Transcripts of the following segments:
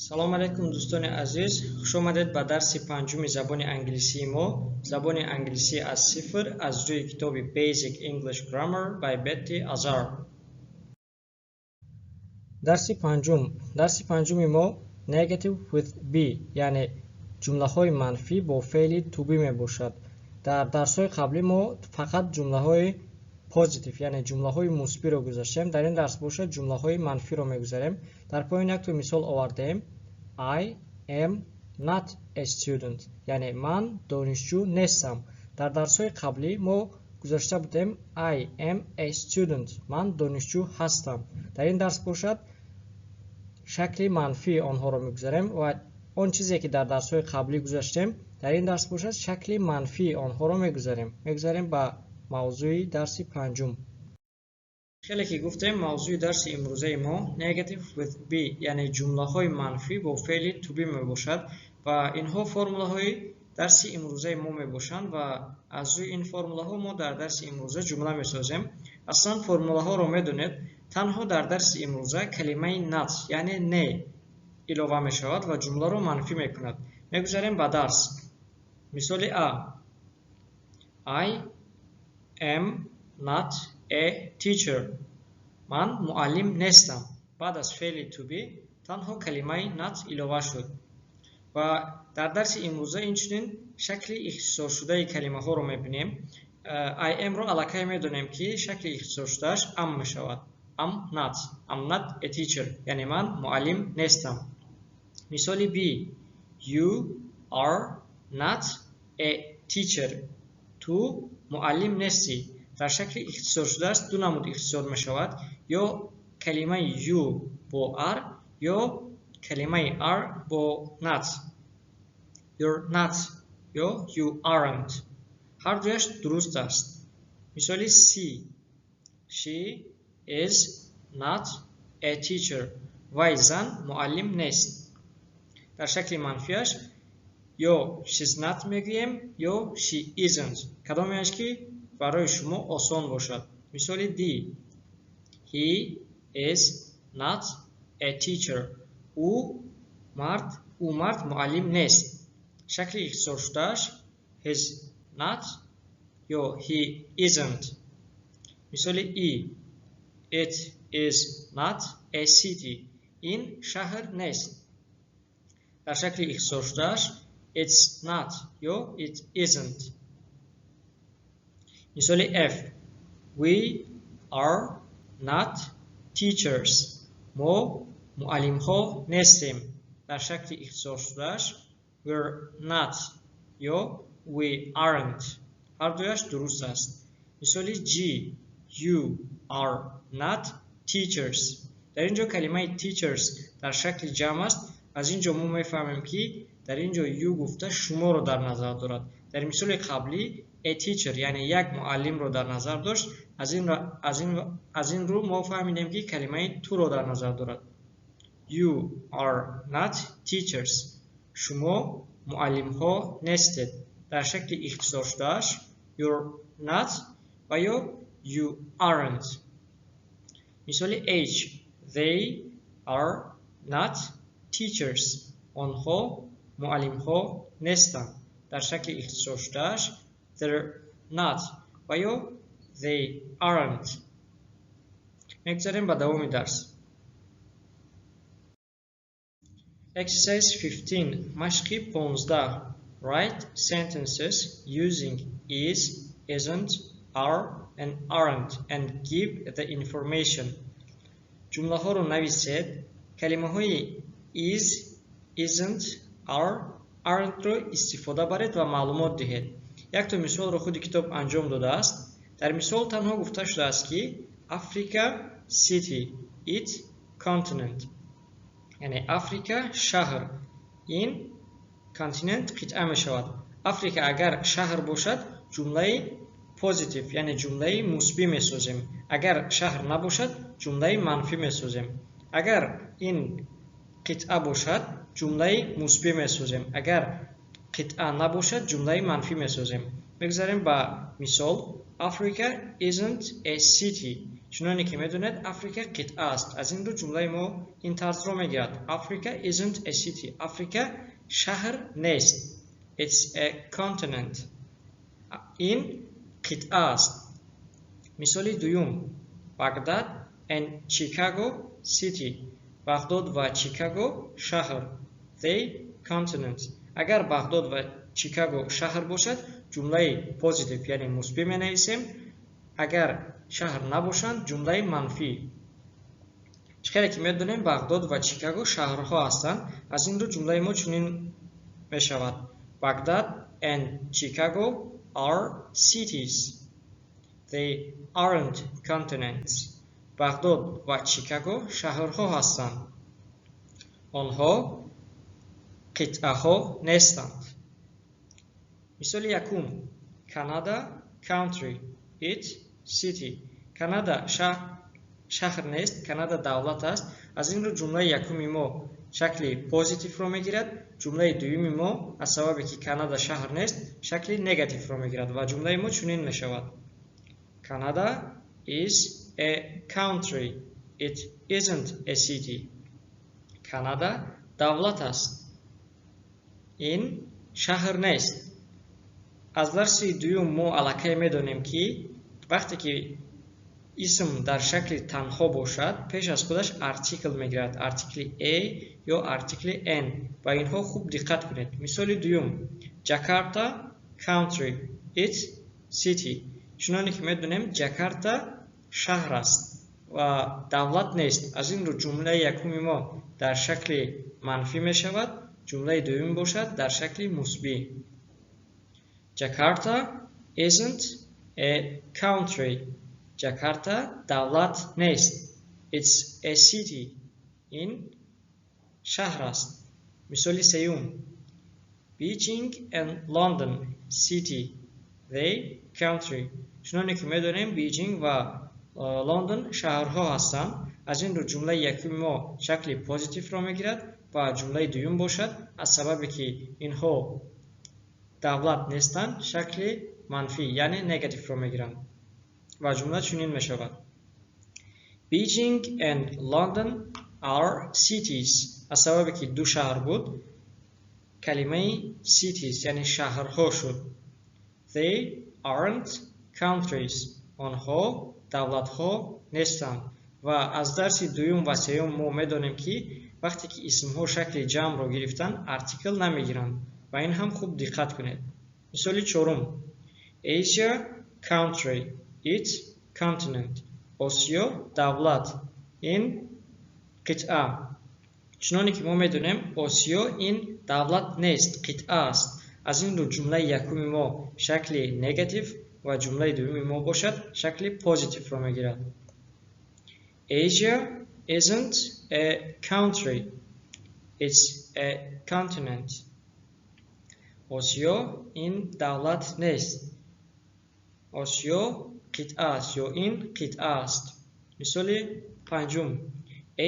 Салом алейкум, дӯстони азиз! Хуш омадед ба дарси панҷуми забони англисии мо, забони англисӣ аз сифр, аз рӯи китоби Basic English Grammar by Betty Azar. Дарси панҷум. Дарси панҷуми мо Negative with be, яъне ҷумлаҳои манфӣ бо феъли to be мебошад. Дар дарсҳои қаблӣ мо фақат ҷумлаҳои positive, яъне ҷумлаҳои мусбиро гузаштем. Дар ин дарс бошад, ҷумлаҳои манфиро мегузарем. Дар поён якто мисол овардаем: I am not a student, яъне ман донишҷӯ нестам. Дар дарсҳои қаблӣ мо гузашта будем I am a student, ман донишҷӯ ҳастам. Дар ин дарс бошад, шакли манфии онҳоро мегузарем ва он чизе, ки дар дарсҳои қаблӣ гузаштем, дар ин дарс бошад, шакли манфии онҳоро мегузарем. Мегузарем ба мавзӯи дарси панҷум. Хеле ки гуфтем, мавзӯи дарси имрӯзаи мо Negative with be, яъне ҷумлаҳои манфӣ бо феъли to be мебошад ва инҳо формулаҳои дарси имрӯзаи мо мебошанд ва аз рӯи ин формулаҳо мо дар дарси имрӯза ҷумла месозем. Аслан формулаҳоро медонед, танҳо дар дарси имрӯза калимаи not, яъне не, илова мешавад ва ҷумларо манфӣ мекунад. Мегузарем ба дарс. Мисоли а: I am not a teacher, ман муаллим нестам. Баъд аз феъли to be танҳо калимаи not илова шуд. Ва дар дарси имрӯза инчунин шакли ихтисоршудаи калимаҳоро мебинем. I am-ро аллакай медонем, ки шакли ихтисоршудааш am мешавад. Am not, I'm not a teacher, яъне ман муаллим нестам. Мисоли б: You are not a teacher, ту муаллим нестӣ. Дар шакли ихтисоршудааш ду намуд ихтисор мешавад: ё калимаи you бо are, ё калимаи are бо not. You're not ё you aren't. Ҳар дуяш дуруст аст. Мисоли c: She is not a teacher, вай зан муаллим нест. Дар шакли манфиаш ё she's not мегӯем, ё she isn't, кадомеаш ки барои шумо осон бошад. Мисоли d: He is not a teacher, ӯ мард муаллим нест. Шакли ихтисоршудааш he's not ё he isn't. Мисоли e: It is not a city, ин шаҳр нест. Дар шакли ихтисоршудааш it's not ё it isn't. Мисоли f: We are not teachers, мо муаллимҳо нестем. Дар шакли ихтисоршудааш we're not ё we aren't. Ҳар дуяш дуруст аст. Мисоли g: You are not teachers. Дар ин ҷо калимаи teachers дар шакли ҷамъ аст. Аз ин ҷо мо мефаҳмем, ки дар ин ҷо you гуфта шуморо дар назар дорад. Дар мисоли қаблӣ a teacher, яъне як муаллимро дар назар дошт. Аз ин рӯ мо фаҳмидем, ки калимаи туро дар назар дорад. You are not teachers, шумо муаллимҳо нестед. Дар шакли ихтисоршудааш you're not ва ё you aren't. Мисоли h: They are not teachers, онҳо муаллимҳо нестанд. Дар шакли ихтисоршудааш they're not ва ё they aren't. Мегузарем ба давоми дарс. Exercise 15, машқи 15. Write sentences using is, isn't, are and aren't and give the information. Ҷумлаҳоро нависед, калимаҳои is, isn't, are, aren't-ро истифода баред ва маълумот диҳед. Якто мисолро худи китоб анҷом додааст. Дар мисол танҳо гуфта шудааст, ки Africa city, it continent, яъне Африка шаҳр, ин континент қитъа мешавад. Африка агар шаҳр бошад, ҷумлаи positive, яъне ҷумлаи мусбӣ месозем. Агар шаҳр набошад, ҷумлаи манфӣ месозем. Агар ин қитъа бошад, ҷумлаи мусбӣ месозем. Агар қитъа набошад, ҷумлаи манфӣ месозем. Мегузарем ба мисол. Africa isn't a city. Чуноне ки медонед, Африка қитъа аст. Аз ин рӯ ҷумлаи мо ин тарзро мегирад: Africa isn't a city. Африка шаҳр нест. It's a continent. Ин қитъа аст. Мисоли дуюм: Baghdad and Chicago city. Бағдод ва Чикаго шаҳр. They continent. Агар Бағдод ва Чикаго шаҳр бошад, ҷумлаи positive, яъне мусбӣ менависем. Агар шаҳр набошанд, ҷумлаи манфӣ. Чӣ хеле ки медонем, Бағдод ва Чикаго шаҳрҳо ҳастанд. Аз ин рӯ ҷумлаи мо чунин мешавад: Baghdad and Chicago are cities. They aren't continents. Бағдод ва Чикаго шаҳрҳо ҳастанд. Онҳо қитъаҳо нестанд. Мисоли якум: Canada country. It city. Канада шаҳр нест, Канада давлат аст. Аз ин рӯ ҷумлаи якуми мо шакли positive ро мегирад. Ҷумлаи дуюми мо, аз сабабе ки Канада шаҳр нест, шакли negative ро мегирад ва ҷумлаи мо чунин мешавад: Canada is a country. It isn't a city. Канада давлат аст. Ин шаҳр нест. Аз дарси дуюм мо аллакай медонем, ки вақте ки исм дар шакли танҳо бошад, пеш аз худаш артикл мегирад, артикли a ё артикли an. Ба инҳо хуб диққат кунед. Мисоли дуюм: Jakarta country. It city. Чуноне ки медонем, Ҷакарта шаҳр аст ва давлат нест. Аз ин рӯ ҷумлаи якуми мо дар шакли манфӣ мешавад, ҷумлаи дуюм бошад дар шакли мусбӣ. Jakarta isn't a country. Ҷакарта давлат нест. It's a city. Ин шаҳр аст. Мисоли сеюм: Beijing and London city. They country. Чуноне ки медонем, Беҷинг ва Лондон шаҳрҳо ҳастанд. Аз ин рӯ ҷумлаи якуми мо шакли positive ро мегирад ва ҷумлаи дуюм бошад, аз сабабе ки инҳо давлат нестанд, шакли манфӣ, яъне negative ро мегиранд ва ҷумла чунин мешавад: Beijing and London are cities. Аз сабабе ки ду шаҳр буд, калимаи cities, яъне шаҳрҳо шуд. They aren't countries. Онҳо давлатҳо нестанд. Ва аз дарси дуюм ва сеюм мо медонем, ки вақте ки исмҳо шакли ҷамъро гирифтанд, артикл намегиранд. Ба ин ҳам хуб диққат кунед. Мисоли чорум: Asia country. It continent. Осиё давлат, ин қитъа. Чуноне ки мо медонем, Осиё ин давлат нест, қитъа аст. Аз ин рӯ ҷумлаи якуми мо шакли negative ва ҷумлаи дуюми мо бошад шакли positive ро мегирад. Asia isn't a country. It's a continent. Осиё ин давлат нест. Осиё қитъа аст ё ин қитъа аст. Мисоли панҷум: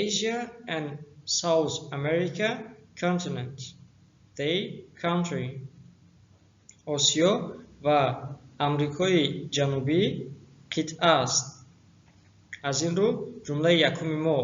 Asia and South America continent. They country. Осиё ва Амрикои Ҷанубӣ қитъа аст. Аз ин рӯ ҷумлаи якуми мо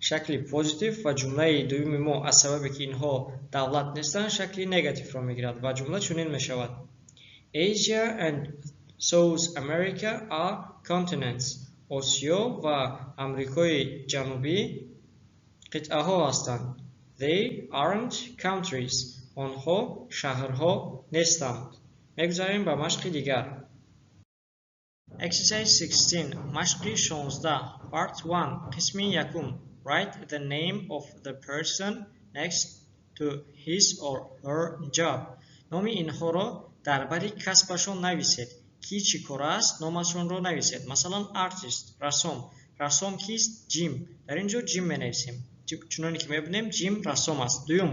шакли positive ва ҷумлаи дуюми мо, аз сабабе ки инҳо давлат нестанд, шакли negative ро мегирад ва ҷумла чунин мешавад: Asia and South America are continents. Осиё ва Амрикои Ҷанубӣ қитъаҳо ҳастанд. They aren't countries. Онҳо шаҳрҳо нестанд. Мегузарем ба машқи дигар. Exercise 16. Машқи 16. Part 1. Қисми якум. Write the name of the person next to his or her job. Номи инҳоро дар бари касбашон нависед. Ки чӣ кора аст, номашонро нависед. Масалан, artist, рассом. Рассом кист? Ҷим. Дар ин ҷо Ҷим менависем. Чуноне ки мебинем, Ҷим рассом аст. Дуюм,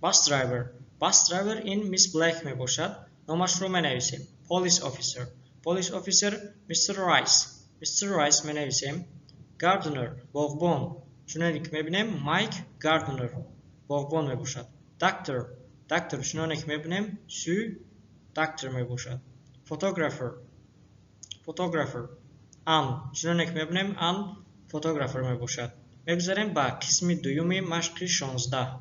bus driver. Bus driver ин Miss Black мебошад, номашро менависем. Police officer. Police officer Mr. Rice. Mr. Rice менависем. Gardener, боғбон. Чуноне ки мебинем, Майк Гарднер боғбон мебошад. Doctor. Doctor, чуноне ки мебинем, Сю doctor мебошад. Photographer. Photographer. An. Чуноне ки мебинем, an photographer мебошад. Мегузарем ба қисми дуюми машқи 16.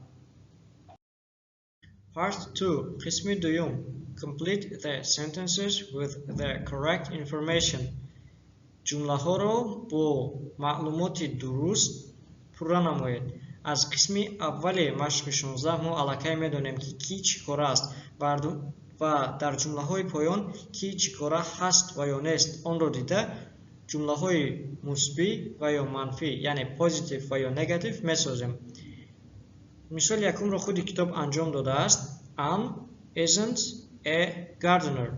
Part 2. Қисми дуюм. Complete the sentences with the correct information. Ҷумлаҳоро бо маълумоти дуруст пурра намоед. Аз қисми аввали машқи 16 мо аллакай медонем, ки кӣ чӣ кора аст ва дар ҷумлаҳои поён кӣ чӣ кора ҳаст ва ё нест, онро дида ҷумлаҳои мусбӣ ва ё манфӣ, яъне positive ва ё negative месозем. Мисоли якумро худи китоб анҷом додааст. Ann isn't a gardener.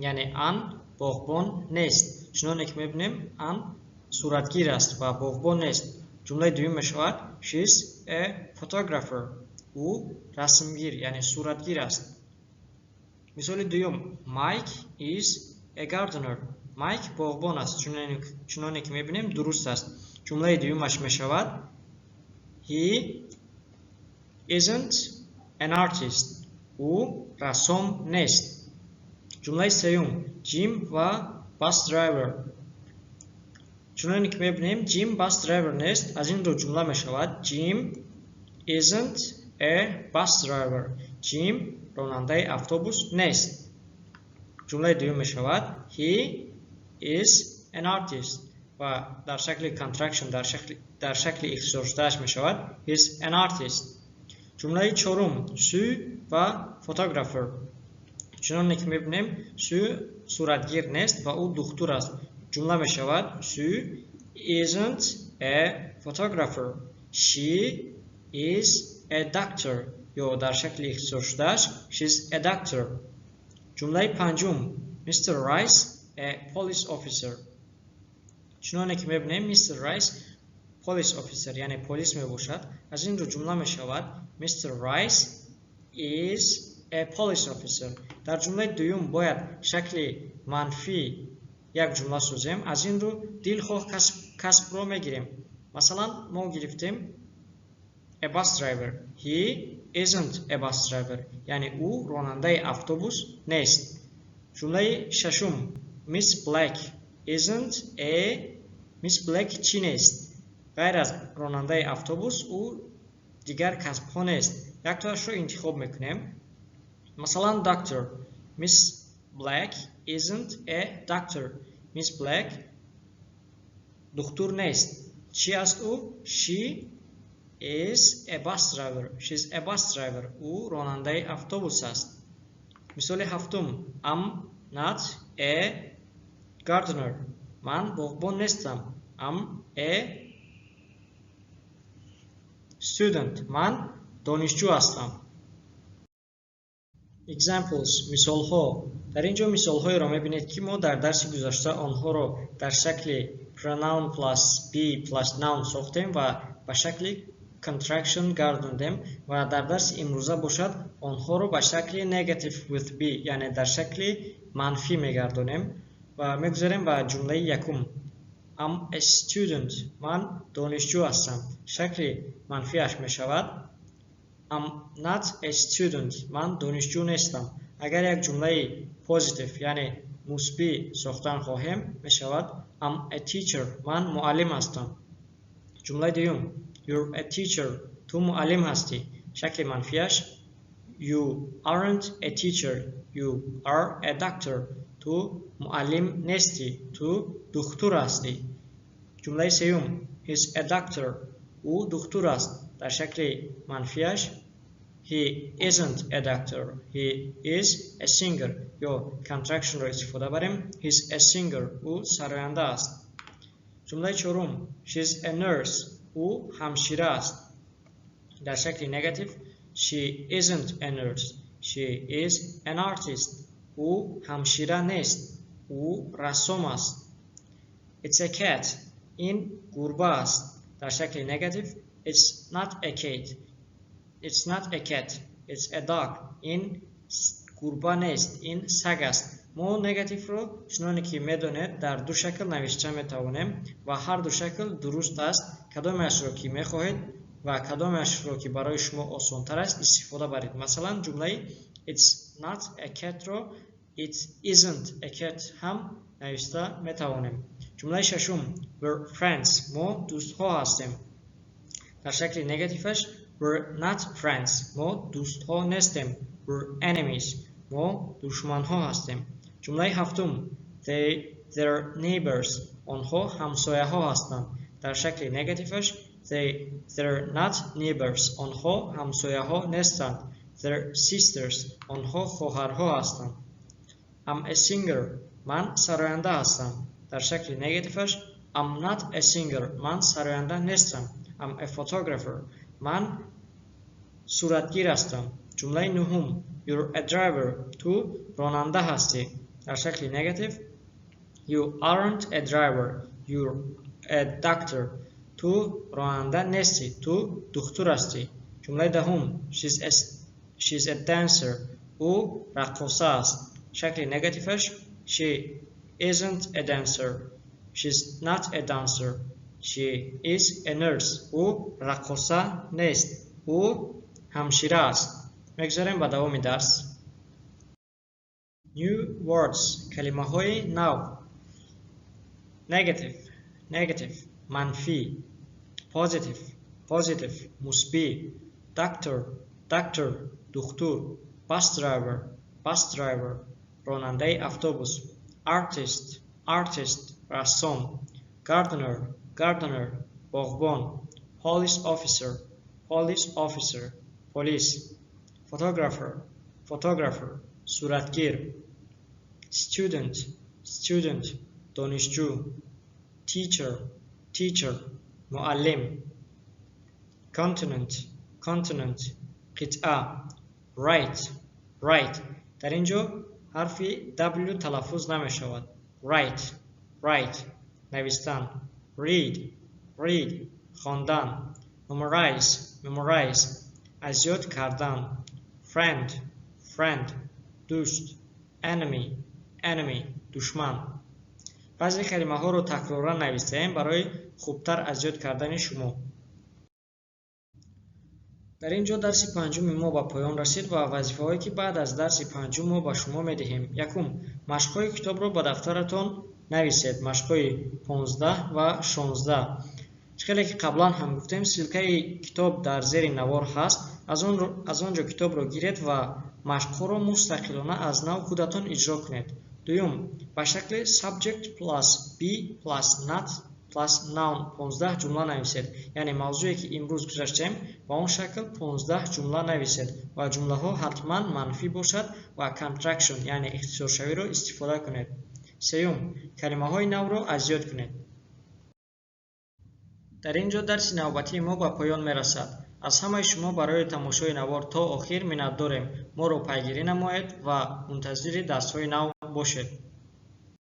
Яъне Ан боғбон нест. Чуноне ки мебинем, Ан суратгир аст ва боғбон нест. Ҷумлаи дуюм мешавад: She's a photographer. Ӯ расмгир, яъне суратгир аст. Мисоли дуюм: Mike is a gardener. Майк боғбон аст. Чуноне ки мебинем, дуруст аст. Ҷумлаи дуюмаш мешавад: He isn't an artist. Ӯ рассом нест. Ҷумлаи сеюм: Jim ва bus driver. Чуноне ки мебинем, Jim bus driver нест. Аз ин рӯ ҷумла мешавад: Jim isn't a bus driver. Jim ронандаи автобус нест. Ҷумлаи дуюм мешавад: He is an artist ва дар шакли contraction, дар шакли ихтисоршудааш мешавад: He's an artist. Ҷумлаи чорум: Sue ва photographer. Чуноне ки мебинем, Сю суратгир нест ва ӯ духтур аст. Ҷумла мешавад: Sue isn't a photographer. She is a doctor ё дар шакли ихтисоршудааш she's a doctor. Ҷумлаи панҷум: Mr. Rice a police officer. Чуноне ки мебинем, Mr. Rice police officer, яъне полис мебошад. Аз ин рӯ ҷумла мешавад: Mr. Rice is a police officer. Дар ҷумлаи дуюм бояд шакли манфӣ як ҷумла созем. Аз ин рӯ дилхоҳ касбро мегирем. Масалан, мо гирифтем a bus driver. He isn't a bus driver, яъне ӯ ронандаи автобус нест. Ҷумлаи шашум: Miss Black isn't a. Miss Black чӣ нест? Ғайр аз ронандаи автобус ӯ дигар касбҳо нест. Яктоашро интихоб мекунем, масалан, doctor. Miss Black isn't a doctor. Miss Black духтур нест. Чӣ аст ӯ? She is a bus driver. She's a bus driver. Ӯ ронандаи автобус аст. Мисоли ҳафтум: I'm not a gardener. Ман боғбон нестам. I'm a student. Ман донишҷӯ ҳастам. Examples, мисолҳо. Дар ин ҷо мисолҳоеро мебинед, ки мо дар дарси гузашта онҳоро дар шакли pronoun plus be plus noun сохтем ва ба шакли contraction гардондем ва дар дарси имрӯза бошад, онҳоро ба шакли negative with be, яъне дар шакли манфӣ мегардонем ва мегузарем ба ҷумлаи якум. I'm a student. Ман донишҷӯ ҳастам. Шакли манфиаш мешавад: I'm not a student. Ман донишҷӯ нестам. Агар як ҷумлаи positive, яъне мусбӣ сохтан хоҳем, мешавад: I'm a teacher. Ман муаллим ҳастам. Ҷумлаи дуюм: You're a teacher. Ту муаллим ҳастӣ. Шакли манфиаш: You aren't a teacher. You are a doctor. Ту муаллим нестӣ, ту духтур ҳастӣ. Ҷумлаи сеюм: He's a doctor. Ӯ духтур аст. Дар шакли манфиаш: He isn't a doctor. He is a singer ё contraction ро истифода барем: He's a singer. Ӯ сароянда аст. Ҷумлаи чорум: She's a nurse. Ӯ ҳамшира аст. Дар шакли negative: She isn't a nurse. She is an artist. Ӯ ҳамшира нест, ӯ рассом аст. It's a cat. Ин гурба аст. Дар шакли negative: It's not a cat. It's not a cat. It's a dog. Ин гурба нест, ин саг аст. Мо negative ро, чуноне ки медонед, дар ду шакл навишта метавонем ва ҳар ду шакл дуруст аст. Кадомеашро ки мехоҳед ва кадомеашро ки барои шумо осонтар аст, истифода баред. Масалан, ҷумлаи it's not a cat ро it isn't a cat ҳам навишта метавонем. Ҷумлаи шашум: We're friends. Мо дӯстҳо ҳастем. Дар шакли негативаш: We're not friends. Мо дӯстҳо нестем. We're enemies. Мо душманҳо ҳастем. Ҷумлаи ҳафтум: They're neighbors. Онҳо ҳамсояҳо ҳастанд. Дар шакли негативаш: They're not neighbors. Онҳо ҳамсояҳо нестанд. They're sisters. Онҳо хоҳарҳо ҳастанд. I'm a singer. Ман сароянда ҳастам. Дар шакли негативаш: I'm not a singer. Ман сароянда нестам. I'm a photographer. Ман суратгир ҳастам. Ҷумлаи нуҳум: You're a driver. Ту ронанда ҳастӣ. Дар шакли негатив: You aren't a driver. You're a doctor. Ту ронанда нестӣ, ту духтур ҳастӣ. Ҷумлаи даҳум: She's a dancer. Ӯ раққоса аст. Шакли негативаш: She isn't a dancer. She's not a dancer. She is a nurse. Ӯ раққоса нест, ӯ ҳамшира аст. Мегузарем ба давоми дарс. New words, калимаҳои нав. Negative, negative, манфӣ. Positive, positive, мусбӣ. Doctor, doctor, духтур. Bus driver, bus driver, ронандаи автобус. Artist, artist, рассом. Gardener, gardener, боғбон. Police officer, police officer, полис. Photographer, photographer, суратгир. Student, student, донишҷӯ. Teacher, teacher, муаллим. Continent, continent, қитъа. Write, write. Дар ин ҷо ҳарфи w талаффуз намешавад. Write, write, навистан. Read, read, хондан. Memorize, memorize, аз ёд кардан. Friend, friend, дӯст. Enemy, enemy, душман. Баъзе калимаҳоро такроран навистаем барои хубтар аз ёд кардани шумо. Дар ин ҷо дарси панҷуми мо ба поён расид ва вазифаҳое, ки баъд аз дарси панҷум мо ба шумо медиҳем: якум, машқҳои китобро ба дафтаратон нависед, машқҳои 15 ва 16. Чӣ хеле ки қаблан ҳам гуфтем, ссылкаи китоб дар зери навор ҳаст. Аз он ҷо китобро гиред ва машқҳоро мустақилона аз нав худатон иҷро кунед. Дуюм, ба шакли subject plus be plus not plus noun 15 ҷумла нависед, яъне мавзӯе, ки имрӯз гузаштем, ба он шакл 15 ҷумла нависед ва ҷумлаҳо ҳатман манфӣ бошад ва contraction, яъне ихтисоршавиро истифода кунед. Сеюм, калимаҳои навро аз ёд кунед. Дар ин ҷо дарси навбатии мо ба поён мерасад. Аз ҳамаи шумо барои тамошои навор то охир миннатдорем. Моро пайгирӣ намоед ва мунтазири дарсҳои нав бошед.